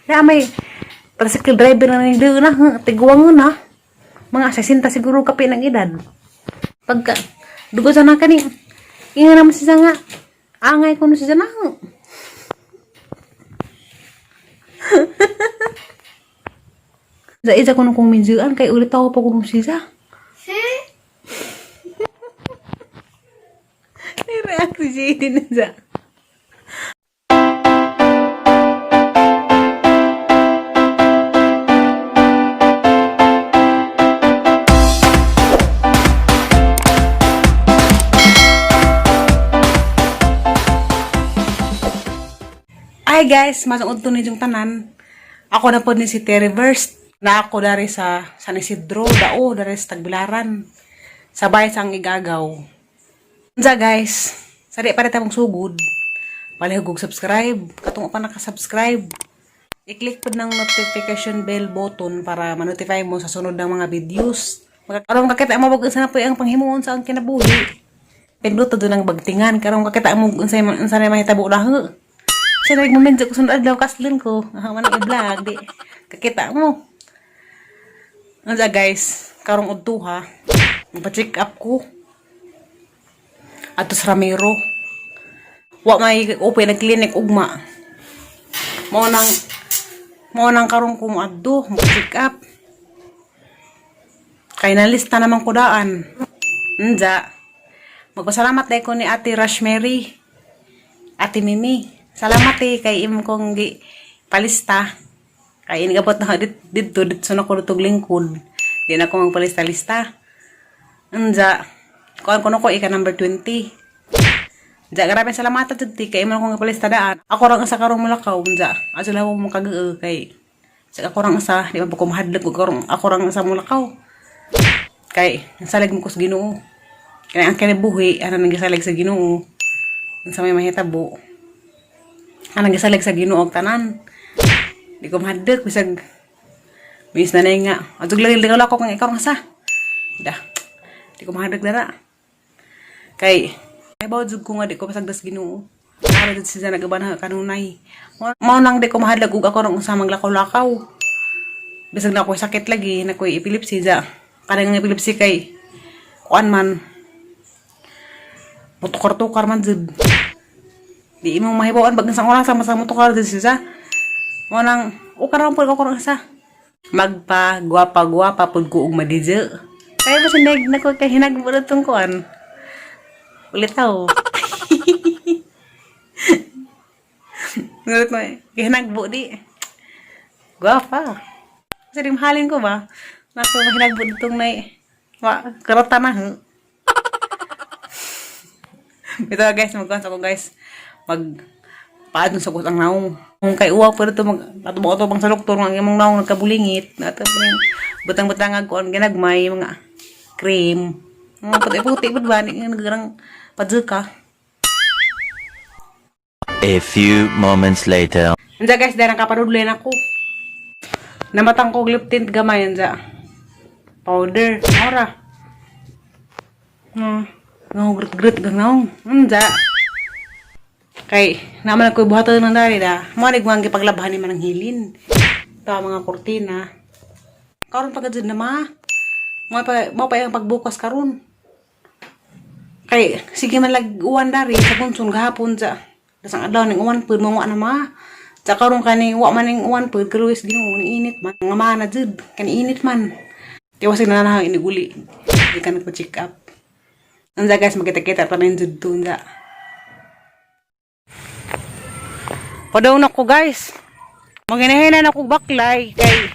Na may tricycle driver na ni na, tiguang na. Mga 60 siguro kapi ng edad. Pagka dugo sa na kani. Inga naman siya nga. Angay ko no siya na. Sa isa ko nung kong minjuan kay ulit ako pa ko nung siya. Ni-react si Jaden na siya. Ay guys, mas udto ni yung tanan. Ako na po ni si Terry Verst. Na ako dari sa San Isidro, dao, dari sa Tagbilaran. Sabay sa ang igagaw. Unsa guys, sa di pa rin tayong sugod. Palihog og subscribe. Katong pa nakasubscribe. I-click po ng notification bell button para ma-notify mo sa sunod ng mga videos. Karon kakita mo wag unsa na po ang panghimuon sa ang kinabuhi. Pinduto doon ang bagtingan karon kakita mo unsa unsa na mahitabo na. Siya na momento ko sunod adlaw kaslin ko. Ah, man ang i-vlog di. Kakita mo. Unsa guys, karong udto ha. Pa-check up ko. Ato sa Ramiro. Wa may open ang clinic ugma. Mao nang karong ko moadto, mo-check up. Kay nalista naman ko daan. Unja. Magpasalamat dahil ko ni Ate Rashmary. Ate Mimi. Salamat eh kay imo kong gi palista. Kay inigabot na didto didto na ko dutog lingkod. Di na ko magpalista-lista. Unja. Kuan ko ko ika number 20. Unja, grabe salamat at ti kay imo kong gipalista daan. Ako rang sa karong mulakaw unja. Asa lang mo kag kay sa ako rang sa di man pa ko mahadlok ko karong ako rang sa mulakaw. Kay salig mo ko sa Ginoo. Kaya ang kinabuhi ana nang gisalig sa Ginoo. Unsa may mahitabo. Anang gisalig sa Ginoo og tanan. Di ko mahadlok bisag mis na nga. Adtog lang lang ako kang ikaw rang sa. Da. Di ko mahadlok dara. Kay ay bawod jud ko nga di ko pasagdas Ginoo. Ara jud siya nagaban kanunay. Mao nang di ko mahadlok ug ako rang usa maglakaw-lakaw. Bisag na ako'y sakit lagi, na ako'y epilepsy ja. Kanang epilepsy kay kuan man mutukar-tukar man jud. Di imo mahibawan bag sa oras sama sa mutukar jud siya. Mao nang ukaron pud ako rang isa. Magpa gwapa-gwapa pud ko og madidyo. Kaya ba sinag na ko kay hinagbo na tong kuan. Ulitaw. Ngulit mo eh. Kay hinagbo di. Gwapa. Kasi di mahalin ko ba? Naku, mahinagbo ditong nay. Wa, karata na ho. Ito guys, magkuhan sa ko guys. Mag paano sa ang naong. Kung kay uwa pero ito mag ato bang sa doktor ang imong naong nagkabulingit. Ato pa rin butang-butang ko ang ginagmay mga cream. Mga puti-puti pud ba ni nga padzuka. A few moments later. Unsa guys, dahil nakapadudloy na ako. Namatang ko og lip tint gamay unsa. Powder, ora. Ngugrit-grit gang naong. Unsa. Kay naman ako buhaton ng dari da. Mo ni guwang gipaglabhan ni manang hilin. Ta mga kurtina. Karon pa gud na ma. Mo pa yung pagbukas karon. Kay sige man lag uwan dari sa kunson gahapon sa dasang adlaw ning uwan pud mo na ma. Sa karon kani wa man ning uwan pud karuis Ginoo ning init man. Nga mana jud kani init man. Tiwas na na iniguli. Di ka nagpa-check up. Unsa guys, magkita-kita pa rin jud to unsa. Padaw na ko guys. Maginahina na ko baklay kay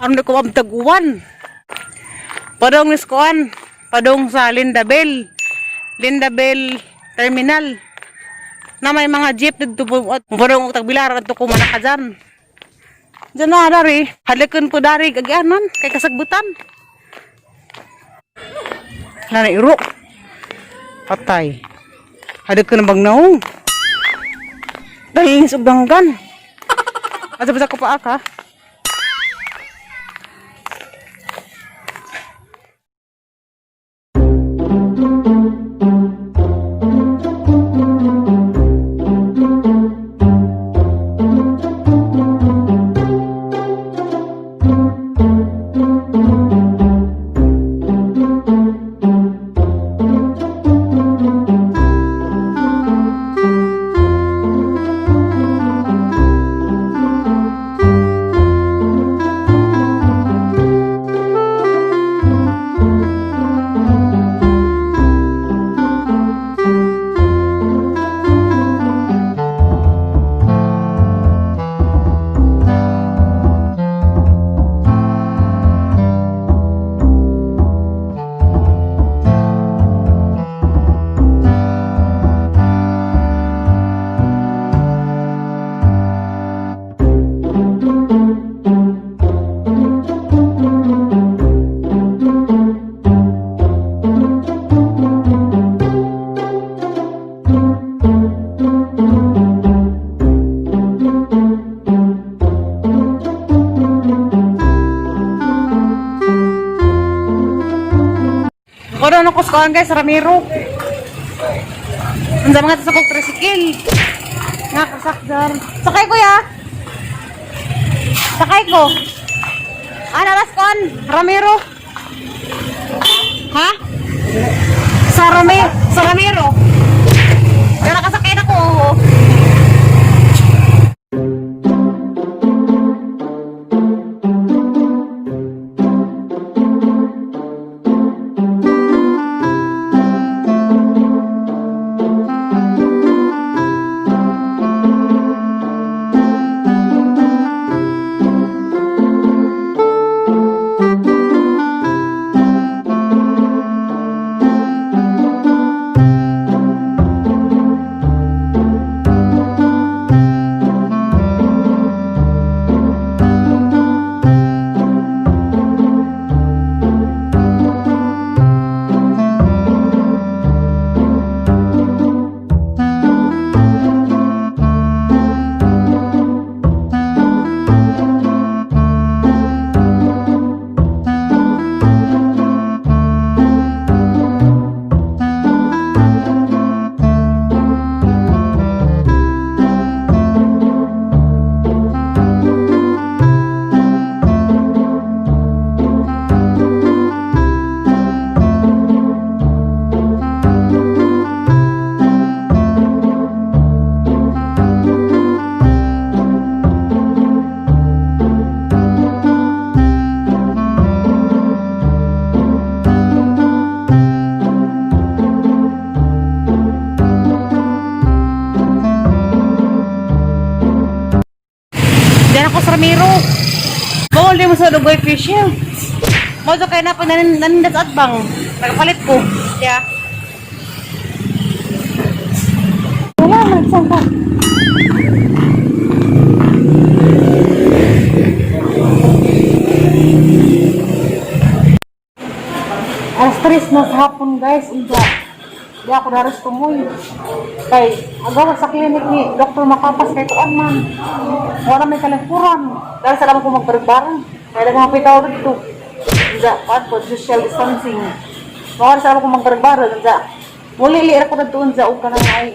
aron di ko mabtaguan. Padong ni kuan, padong sa Linda Bell. Linda Bell Terminal. Na may mga jeep didto po. Padong og Tagbilaran adto ko manaka dyan. Diyan na dari. Halikon po dari gagyanan kay kasagbutan. Nana iro. Patay. Halikon ng bagnaong. Dahil og danggan. Asa ba sa ko pa ka? Ako sa kuan guys, Ramiro. Ang mga sa kong tricycle. Nga kasakdar. Sakay ko ya. Sakay ko. Ana las kuan, Ramiro. Ha? Sa Ramiro, sa Ramiro. Kaya nakasakay na ko. Oo. Diyan ako sa Ramiro. Bawal din mo sa Dugoy Fish Hill. Mo kaya na pag nanindas at bang. Nagpalit ko. Yeah. Wala, magsang ka. Alas 3 na sa hapon guys, Inja. Di ako daras tumoy. Kay, agawa sa clinic ni Dr. Makapas kay kuan man. Wala may kalangkuran. Dahil sa ko magbarbarang. Kaya lang mga pitaw dito. Inja, kuan po, social distancing. Wala sa ko magbarbarang. Inja, muli li ko na doon sa og kanang ay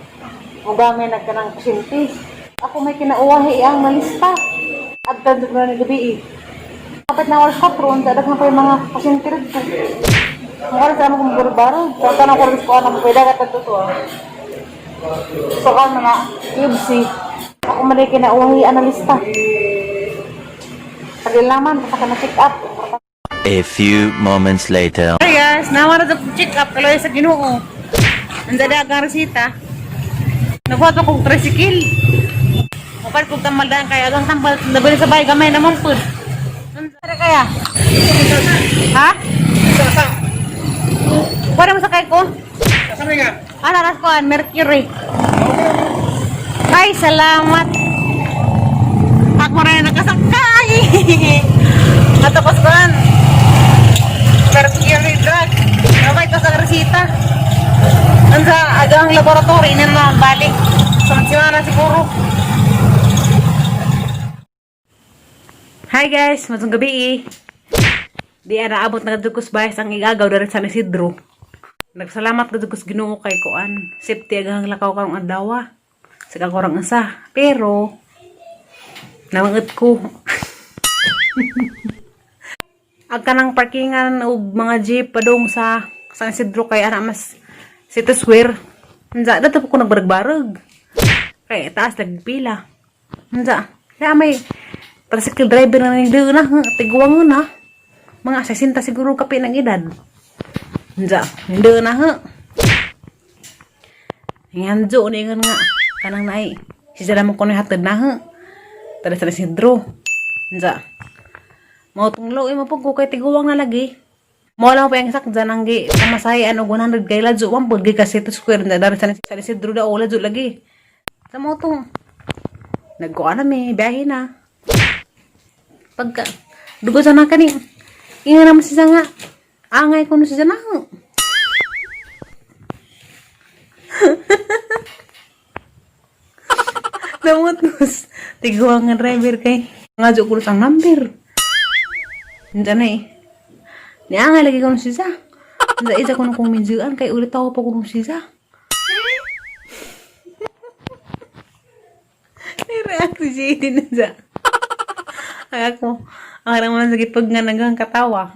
mugamay nagkanang pasyente. Ako may kinauwahi ang malista. At doon na ni gabi eh. Kapit na oras 4, unsa daghan pa yung mga pasyente rito. Mukha sa kong barbaro. Sa tanong ko rin ko ano pwede ka tagtuto ah. So ka mga QC. Ako man ay kinauhi analista. Paglaman, basta ka na check up. A few moments later. Hey guys, nawa na sa check up kaloy sa Ginoo. Ang dada ang resita. Nagwato kong tricycle. Mapal kong tambal daan kaya agang tambal nabili sa bahay gamay naman pud. Ano kaya? Ha? Wala mo sakay ko? Ano ras ko Mercury. Ay, salamat. Ako rin nakasakay. Natapos ko an. Mercury drug. Sabay ko sa resita. Ang sa agang laboratory na na balik. Sa simana siguro. Hi guys, matong gabi eh. Di ara abot na kadto bayas ang igagaw diri sa San Isidro. Nagsalamat kadto kus Ginoo kay kuan. Safety agang lakaw karong adlaw. Sa kakurang asa. Pero namangat ko. Ang kanang parkingan og mga jeep padung sa San Isidro kay ana mas City Square. Unsa dato ko nagbarag-barag. Kay taas nagpila. Unsa? Kaya may tricycle driver na nang na, tiguang na. Mga 60 siguro kapi ng edad. Unsa? Hindi na ha. Nganjo ni nga kanang naay. Siya lamang ko ni hatid na ha. Tara sa Isidro. Unsa? Mao tunglo imo po ko kay tiguang na lagi. Mo lang pa yung sakdyan ang gi pamasahe ano 100 kay ladyo man pud gi kasi to square na dari sa San Isidro daw ladyo lagi. Sa mo tong nagkuha na mi biyahe na. Pagka dugo sana kani. Inga naman siya nga. Angay ko no siya na. Damot nus. Tiguang nga driver kay. Nga ko ang number. Hindi na eh. Niangay lagi ko no siya. Unsa isa kuno kong minjuan kay ulit ako pa kuno siya. Ni-react si Jaden na. Ay ako, ang harang man sa gipag nga naghang katawa.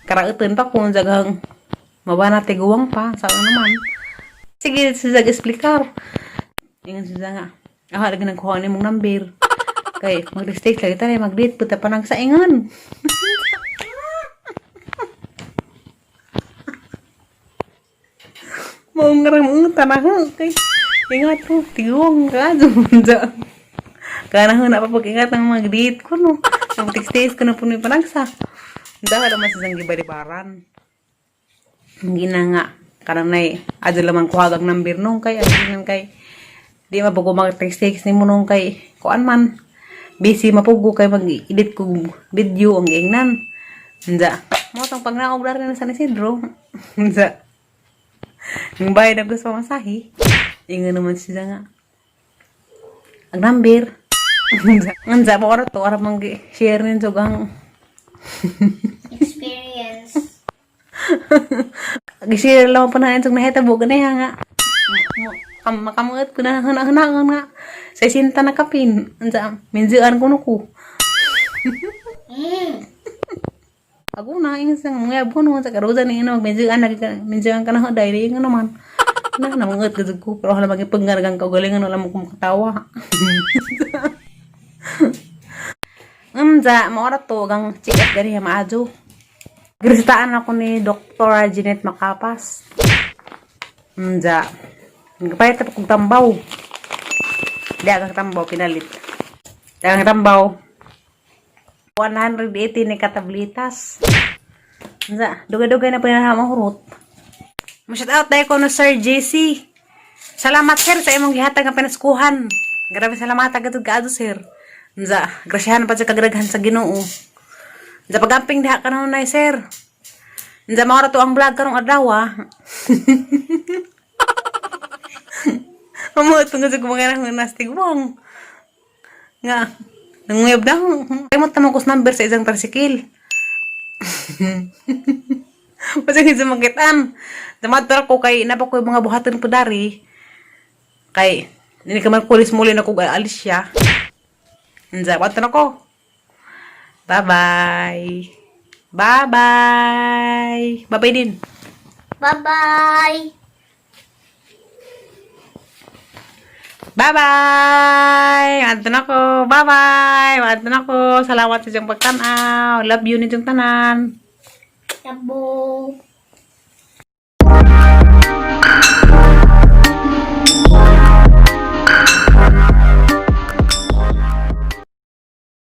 Karautan pa kung jagang mabana tiguang pa, sa ano naman. Sige, siya explicar. Ingan siya nga. Ako lagi nang kuha ni mong number. Kay mag-mistake lagi tayo, mag-date puta pa nang saingan. Mao nga rang tanah kay ingat ko tiguang ka dyan. Kana na pa pag-ingat ang mag-date ko no. Ang text ko na puno yung panagsa. Dahil naman sa isang gibalibaran. Gina nga. Kanang nay, adyo lamang kuha ang number nung kay, ang kay, di mapugo mag-text ni mo nung kay, kuan man. Busy mapugo kay mag-edit ko video ang giingnan. Unsa? Mo tong pagnaog dari na San Isidro. Unsa? Ang bayad na gusto masahi. Ingon naman siya nga. Ang number. Unsa mo ora to ara mang share nin ang Experience. Gi-share lang pa na itong nahitabo ganiha nga. Makamuot ko na hana-hana nga. Sa sinta na kapin. Unsa minjuan ko no ko. Ako na ingon sa mga yabo no sa karusa ni ino minjuan na minjuan ka na dai ingon naman. Na namangot ka ko pero hala magipanggargang kaugalingan wala mo kumakatawa. Unsa mao ra to gang check up ganiha maadyo. Giresetahan ako ni Dr. Jeanette Macapas. Unsa. Nagpalit pa kong tambaw. Di ang tambaw pinalit. Di ang tambaw. 180 ni katablitas. Unsa, dugay-dugay na pa na hurot. Mo-shout out tayo ko no Sir JC. Salamat sir sa imong gihatag nga pinaskuhan. Grabe salamat agad kaado sir. Unsa, grasyahan pa sa kagraghan sa Ginoo. Unsa pagamping diha kanunay sir. Unsa mao ra to ang vlog karong adlaw ah. Mamuot nga sa kumakain ng nastigwang. Nga, nanguyab na ako. Ay mo tamang kus number sa isang tricycle. Basta hindi makitaan. Damadtor ko kay napa ko yung mga buhaton po dari. Kay, hindi ka man kulis muli na kung alis siya. Unsa, wato na ko. Bye-bye. Bye-bye. Bye-bye din. Bye-bye. Bye-bye! Maadto na ko. Bye-bye! Maadto na ko. Salamat sa iyong pagtanaw. Love you ni tanan. Tabo.